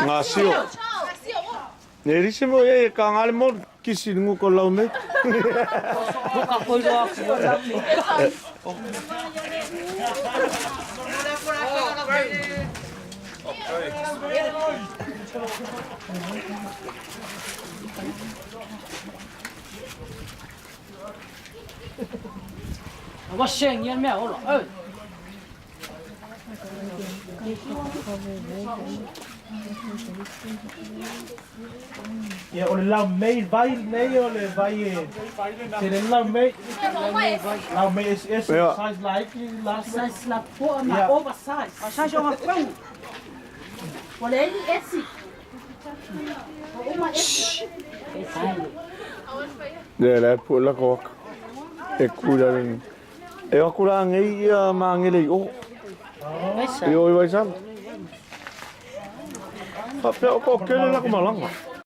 Gasio. Ne lise mo e ka ngale mo kisi ngu ko lau me. Ia, o le laumei vai lenei o le vai e tele le laumei. Laumei eseese, Ia. size laiti, last. Size la poa ma Ia. oversize. Size o ngafau. Ua leai ni esi. Ua uma esi. Le la pu la ko e kula ni. E o kula ngei ia mangele i o. I o i waisala. Fa pe o ko kele la ko malanga.